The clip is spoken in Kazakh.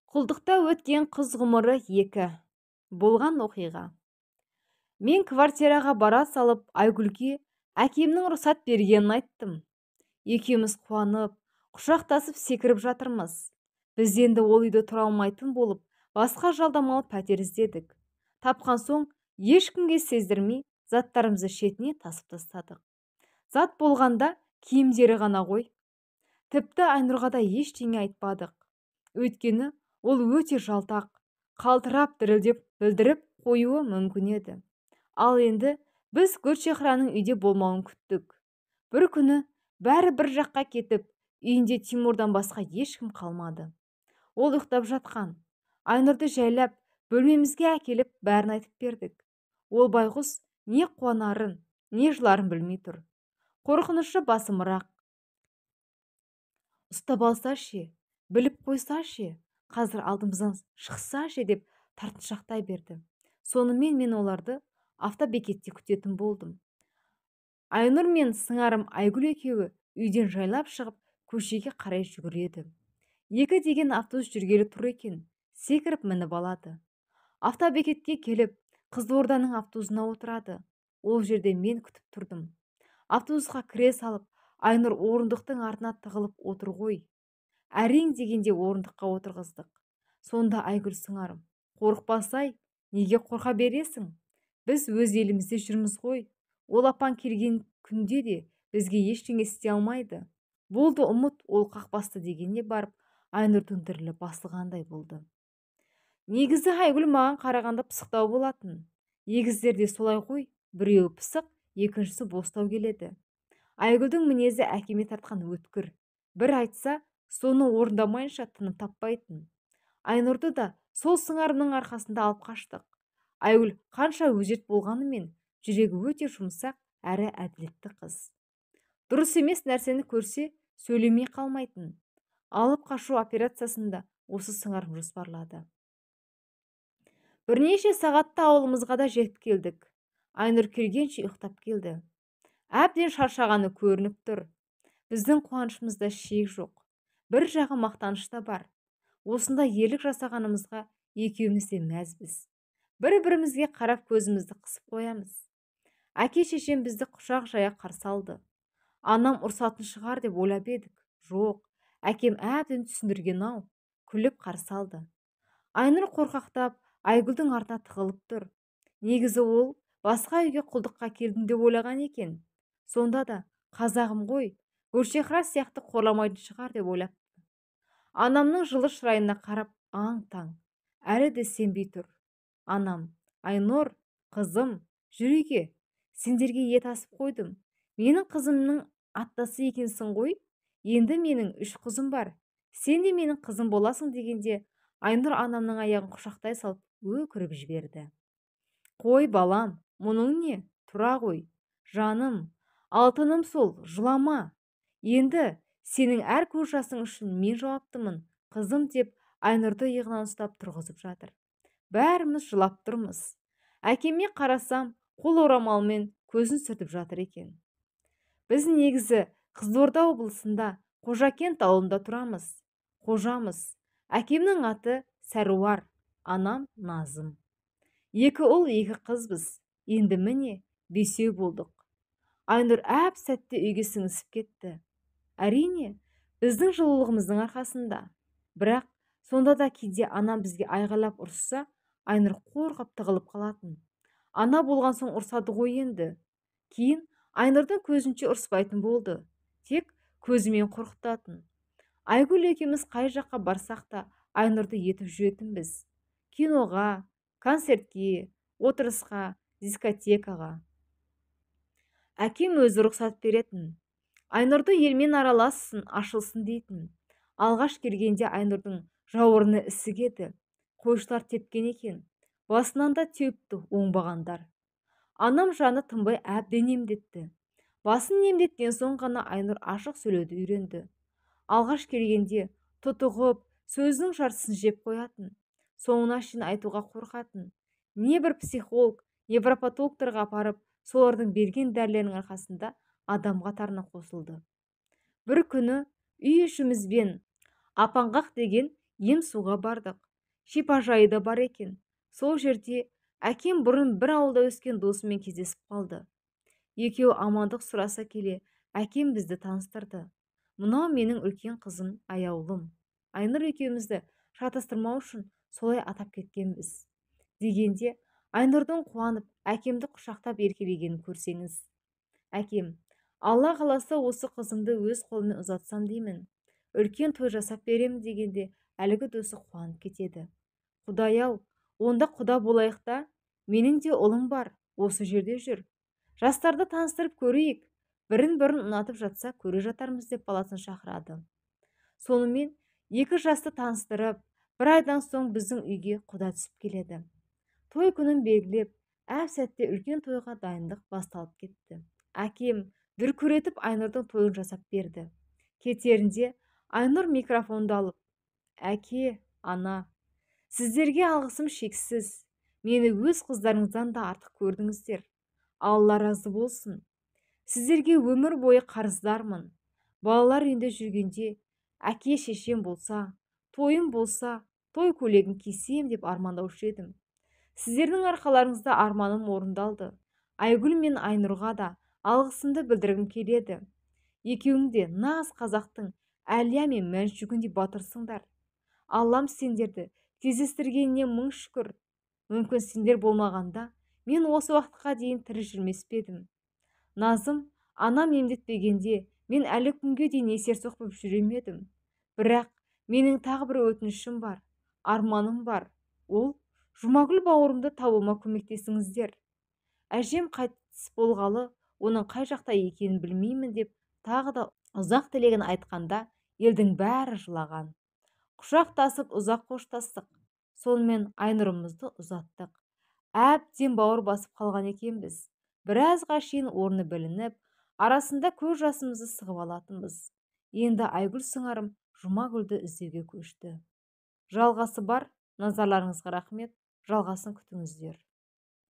Құлдықта өткен қыз ғұмыры 2. Болған оқиға. Мен квартираға бара салып Айгүлге әкемнің рұқсат бергенін айттым. Екеуміз қуанып, құшақтасып секіріп жатырмыз. Біз енді ол үйде тұра алмайтын болып, басқа жалдамалы пәтер іздедік. Тапқан соң ешкімге сездірмей заттарымызды шетіне тасып тастадық. Зат болғанда киімдері ғана ғой. Тіпті Айнұрға да ештеңе айтпадық. Өйткені ол өте жалтақ, қалтырап дірілдеп білдіріп қоюы мүмкін еді. Ал енді біз Гүлшехраның үйде болмауын күттік. Бір күні бәрі бір жаққа кетіп, үйінде Тимурдан басқа ешкім қалмады. Ол ұйықтап жатқан. Айнұрды жайлап бөлмемізге әкеліп бәрін айтып бердік. Ол байғұс не қуанарын, не жыларын білмей тұр. Қорқынышы басымырақ. Ұстап алса ше, біліп қойса ше, қазір алдымыздан шықса ше деп тартыншақтай берді. Сонымен мен оларды автобекетте күтетін болдым. Айнұр мен сыңарым Айгүл екеуі үйден жайлап шығып, көшеге қарай жүгіреді. Екі деген автобус жүргелі тұр екен, секіріп мініп алады. Автобекетке келіп, Қызылорданың автобусына отырады. Ол жерде мен күтіп тұрдым. Автобусқа кіре салып, Айнұр орындықтың артына тығылып отыр ғой. Әрең дегенде орындыққа отырғыздық. Сонда Айгүл сыңарым, қорықпасай, неге қорқа бересің? Біз өз елімізде жүрміз ғой. Ол апаң келген күнде де бізге ештеңе істей алмайды. Болды, ұмыт, ол қақпасты дегенде барып, Айнұрдың дірілі басылғандай болды. Негізі Айгүл маған қарағанда пысықтау болатын. Егіздер де солай ғой, біреуі пысық, екіншісі бостау келеді. Айгүлдің мінезі әкеме тартқан өткір. Бір айтса, соны орындамайынша тыным таппайтын. Айнұрды да сол сыңарымның арқасында алып қаштық. Айгүл қанша өжет болғанымен, жүрегі өте жұмсақ әрі әділетті қыз. Дұрыс емес нәрсені көрсе, сөйлемей қалмайтын. Алып қашу операциясында осы сыңарым жоспарлады. Бірнеше сағатта ауылымызға да жетіп келдік. Айнұр келгенше ұйықтап келді. Әбден шаршағаны көрініп тұр. Біздің қуанышымызда шек жоқ. Бір жағы мақтаныш та бар. Осында ерлік жасағанымызға екеуміз де мәзбіз. Бір-бірімізге қарап көзімізді қысып қоямыз. Әке шешем бізді құшақ жая қарсы алды. Анам ұрсатын шығар деп ойлап едік. Жоқ, әкем әбден түсіндірген ау, күліп қарсы алды. Айнұр қорқақтап, Айгүлдің артына тығылып тұр. Негізі ол басқа үйге құлдыққа келдім деп ойлаған екен. Сонда да қазағым ғой, Гүлшехра сияқты қорламайтын шығар деп ойлапты. Анамның жылы шырайына қарап аң-таң, әлі де сенбей тұр. Анам, Айнұр, қызым, жүр үйге, сендерге ет асып қойдым. Менің қызымның аттасы екенсің ғой, енді менің 3 қызым бар. Сен де менің қызым боласың дегенде, Айнұр анамның аяғын құшақтай салып өкіріп жіберді. Қой балам, мұның не? Тұра ғой. Жаным, алтыным сол, жылама. Енді сенің әр көз жасың үшін мен жауаптымын, қызым деп Айнұрды иығынан ұстап тұрғызып жатыр. Бәріміз жылап тұрмыз. Әкеме қарасам, қол орамалмен көзін сүртіп жатыр екен. Біз негізі Қызылорда облысында Қожакент ауылында тұрамыз. Қожамыз. Әкемнің аты Сәруар, анам Назым. 2 ұл, 2 қызбыз. Енді міне 5 болдық. Айнұр әп сәтте үйге сіңісіп кетті. Әрине, біздің жылулығымыздың арқасында. Бірақ сонда да кейде анам бізге айғайлап ұрысса, Айнұр қорқып тығылып қалатын. Ана болған соң ұрсады ғой енді. Кейін Айнұрдың көзінше ұрыспайтын болды. Тек көзімен қорқытатын. Айгүл екеуміз қай жаққа барсақ та Айнұрды етіп жүретінбіз. Киноға, концертке, отырысқа, дискотекаға. Әкем өзі рұқсат беретін. Айнұрды елмен аралассын, ашылсын дейтін. Алғаш келгенде Айнұрдың жауырыны ісік еді. Қойшылар тепкен екен. Басынан да теуіпті оңбағандар. Анам жаны тынбай әбден емдетті. Басын емдеткен соң ғана Айнұр ашық сөйлеуді үйренді. Алғаш келгенде тұтығып, сөзінің жартысын жеп қоятын. Соңына шейін айтуға қорқатын. Не бір психолог, невропатологтарға апарып, солардың берген дәрілерінің арқасында адам қатарына қосылды. Бір күні үй ішімізбен Апанғақ деген Ем суға бардық. Шипажайы да бар екен. Сол жерде әкем бұрын бір ауылда өскен досымен кездесіп қалды. Екеуі амандық сұраса келе, әкем бізді таныстырды. Мынау менің үлкен қызым Аяулым. Айнұр екеумізді шатастырмау үшін солай атап кеткенбіз. Дегенде Айнұрдың қуанып, әкемді құшақтап еркелегенін көрсеңіз. Әкем, Алла қаласа осы қызымды өз қолыммен ұзатсам деймін. Үлкен той жасап беремін дегенде әлгі досы қуанып кетеді. Құдай-ау, онда құда болайық та, менің де ұлым бар, осы жерде жүр. Жастарды таныстырып көрейік, бірін-бірін ұнатып жатса көре жатармыз деп баласын шақырады. Сонымен екі жасты таныстырып, бір айдан соң біздің үйге құда түсіп келеді. Той күнін белгілеп, әп-сәтте үлкен тойға дайындық басталып кетті. Әкем дүркіретіп Айнұрдың тойын жасап берді. Кетерінде Айнұр микрофонды алып, «Әке, ана, сіздерге алғысым шексіз. Мені өз қыздарыңыздан да артық көрдіңіздер. Алла разы болсын. Сіздерге өмір бойы қарыздармын. Балалар үйінде жүргенде әке шешем болса, тойым болса, той көйлегін кисем деп армандаушы едім. Сіздердің арқаларыңызда арманым орындалды. Айгүл мен Айнұрға да алғысымды білдіргім келеді. Екеуің де нағыз қазақтың Әлия мен Мәншүгіндей батырсыңдар. Аллам сендерді кездестіргеніне мың шүкір. Мүмкін сендер болмағанда мен осы уақытқа дейін тірі жүрмес пе едім. Назым, анам емдетпегенде мен әлі күнге дейін есерсоқ болып жүрем едім. Бірақ менің тағы бір өтінішім бар, арманым бар. Ол Жұмагүл бауырымды табуыма көмектесіңіздер. Әжем қайтыс болғалы оның қай жақта екенін білмеймін деп тағы да ұзақ тілегін айтқанда елдің бәрі жылаған. Құшақтасып ұзақ қоштастық. Сонымен Айнұрымызды ұзаттық. Әбден бауыр басып қалған екенбіз. Біразға шейін орны білініп, арасында көз жасымызды сығып алатынбыз. Енді Айгүл сыңарым Жұмагүлді іздеуге көшті. Жалғасы бар, назарларыңызға рахмет. Жалғасын күтіңіздер.